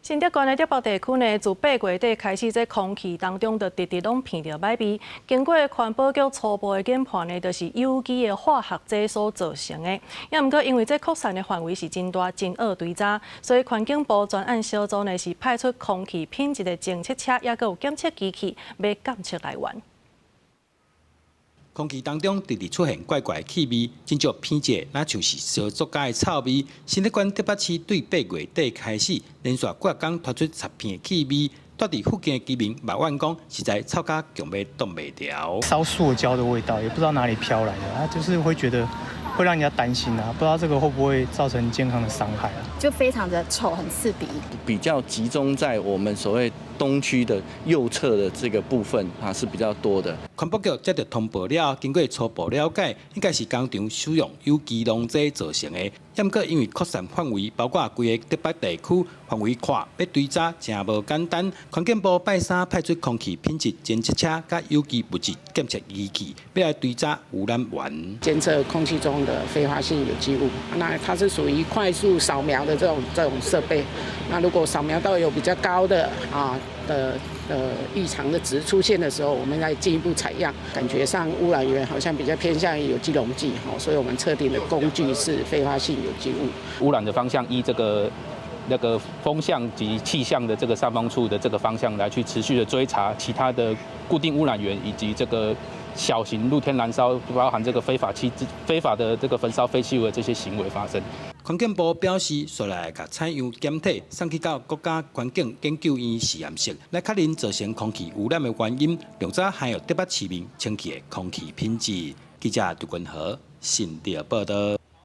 新竹縣的竹北地區呢，自8月底開始，這空氣當中就直直攏鼻著䆀味。經過環保局初步的研判呢，就是有機的化學劑所造成的。也毋過因為這擴散的範圍是真大、真惡追查，所以環境部專案小組呢是派出空氣品質的偵測車，也閣有檢測機器，欲監測來源。空氣當中直直出現怪怪的氣味，真少鼻著，若像是燒塑膠的臭味。新竹縣竹北市對8月底開始，連續幾工傳出刺鼻的氣味，住佇附近的居民抱怨講，實在臭甲強欲擋袂牢。燒塑膠的味道，也不知道哪裡飄來的，啊，就是會覺得會讓人家擔心啊，不知道這個會不會造成健康的傷害啊？就非常的臭，很刺鼻。比較集中在我們所謂東區的右側的這個部分啊，是比較多的。環保局接到通報了後，經過初步了解，應該是工廠使用有機溶劑造成的。毋過因為擴散範圍包括規個竹北地區，範圍闊，欲追查誠無簡單。環境部拜三派出空氣品質監測車佮有機物質檢測儀器，欲來追查污染源。監測空氣中的揮發性有機物，那它是屬於快速掃描的這種設備。那如果掃描到有比較高的啊的異常的值出現的時候，我們再進一步採樣，感覺上污染源好像比較偏向於有機溶劑，所以我們測定的工具是揮發性有機物。污染的方向依這個那個風向及氣象的這個散風處的這個方向來去持續的追查其他的固定污染源以及這個小型露天燃燒，包含這個非法棄置、非法的這個焚燒廢棄物的這些行為發生。環境部表示，紲來共採樣檢體送去到國家環境研究院實驗室，來確認造成空氣污染的原因，調查還有竹北市民清氣的空氣品質。記者杜君和新竹報導。